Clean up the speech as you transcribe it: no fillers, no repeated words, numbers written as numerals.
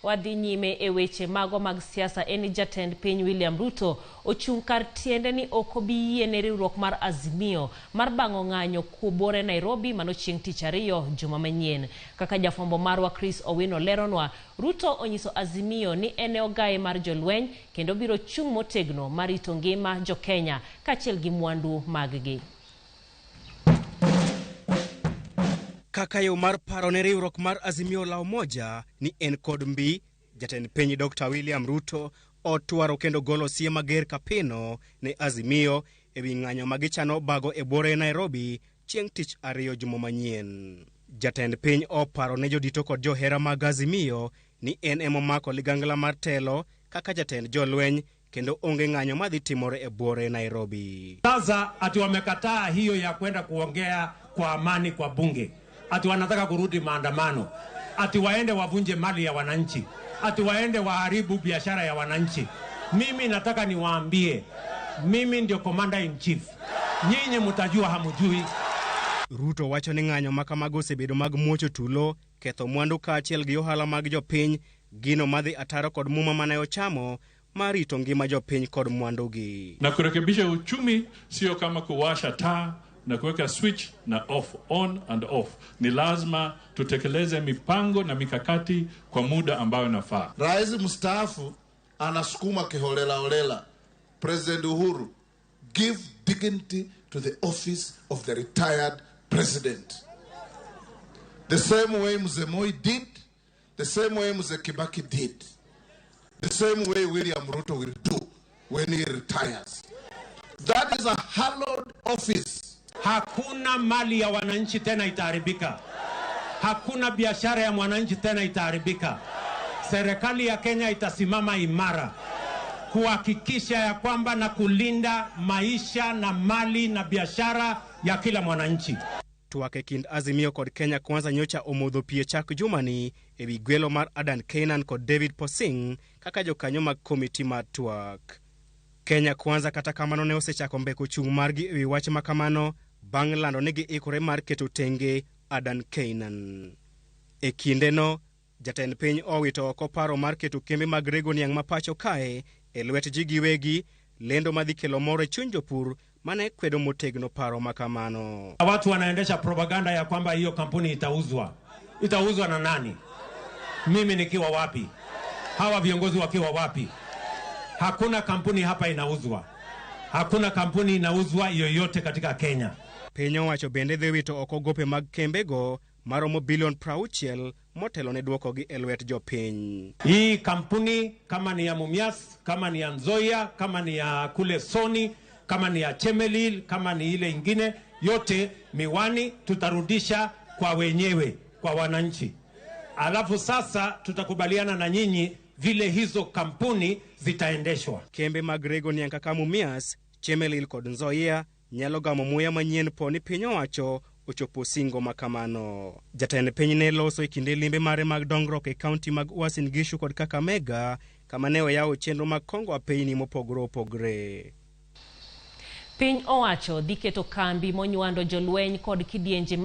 Wadhi nyime e weche mago mag siasa en ni jatend piny William Ruto ochung' kar tiende ni ok obi yie ne riwruok mar Azimio mar bang'o ng'anyo kuobore Nairobi mano chieng' tich ariyo juma manyien. Kaka jafwambo marwa Chris Owino leronwa, Ruto onyiso Azimio ni en e ogaye mar jolweny kendo biro chung' motegno mar rito ngima jo-Kenya kaachiel gi mwandu maggi. Kaka yo mar paro ne riwruok mar Azimio la Umoja ni en kod mbi, jatend piny Dr. William Ruto otwaro kendo golo siem mager kapino ne Azimio ewi ng'anyo ma gichano bago e buore Nairobi chieng' tich ariyo juma manyien. Jatend piny oparo ne jodito kod johera mag Azimio ni en emomako ligangla mar telo kaka jatend jolweny kendo onge ng'anyo madhi timore e buore Nairobi. Sasa ati wamekataa hiyo ya kwenda kuongea kwa amani kwa bunge, ati wanataka kurudi maandamano, ati waende wavunje mali ya wananchi, ati waende waharibu biashara ya wananchi. Mimi nataka niwaambie, mimi ndio commander in chief, nyinyi mtajua hamujui. Ruto wacho ni ng'anyo ma kamago osebedo mag muocho tulo, ketho mwandu kaachiel gi ohala mag jopiny, gino madhi ataro kod muma mane ochamo mar rito ngima jopiny kod mwandugi. Na kurekebisha uchumi sio kama kuwasha taa na kuweka switch na off, on and off. Ni lazima tutekeleze mipango na mikakati kwa muda ambayo inafaa. Rais mstaafu anasukuma kiholela holela. President Uhuru, give dignity to the office of the retired president. The same way Mzee Moi did, the same way Mzee Kibaki did, the same way William Ruto will do when he retires. That is a hallowed office. Hakuna mali ya wananchi tena itaharibika. Hakuna biashara ya mwananchi tena itaharibika. Serikali ya Kenya itasimama imara kuhakikisha ya kwamba na kulinda maisha na mali na biashara ya kila mwananchi. Twak e kind Azimio kod Kenya Kwanza nyocha omodho pi e chak jumani ewi gwelo mar Adan Keynan kod David Posing kaka jokanyo mag komiti mar twak. Kenya Kwanza kata kamano ne osechako mbeko chung' margi ewi wach ma kamano bang' lando ni giikore mar keto tenge Adan Keynan. E kindeno, jatend piny owito oko paro mar keto kembe mag rego niang' ma pacho kae e lwet ji giwegi, lendo madhi kelo mor e chuny jopur mane kwedo motegno paro ma kamano. Watu wanaendesha propaganda ya kwamba hiyo kampuni itauzwa. Itauzwa na nani? Mimi nikiwa wapi? Hawa viongozi wakiwa wapi? Hakuna kampuni hapa inauzwa. Hakuna kampuni inauzwa yoyote katika Kenya. Piny owacho bende dhi wito oko gope mag kembego maromo bilion 60 motelo ne dwokogi e lwet jopiny. Hii kampuni kama ni ya Mumias, kama ni ya Nzoia, kama ni ya kule Sony, kama ni ya Chemelil, kama ni ile ingine, yote miwani tutarudisha kwa wenyewe, kwa wananchi. Alafu sasa tutakubaliana na nyinyi vile hizo kampuni zitaendeshwa. Kembe mag rego niang' kaka Mumias, Chemelil kod Nzoia nyalo gamo muya manyien po ni piny owacho ochopo singo ma kamano. Jatend piny ne loso e kinde limbe mare mag dongruok e kaunti mag Uasin Gishu kod Kakamega kama ne oyawo chenro mag kongo apeyni mopogore opogore. Piny owacho dhi keto kambi monywando jolweny kod kidienje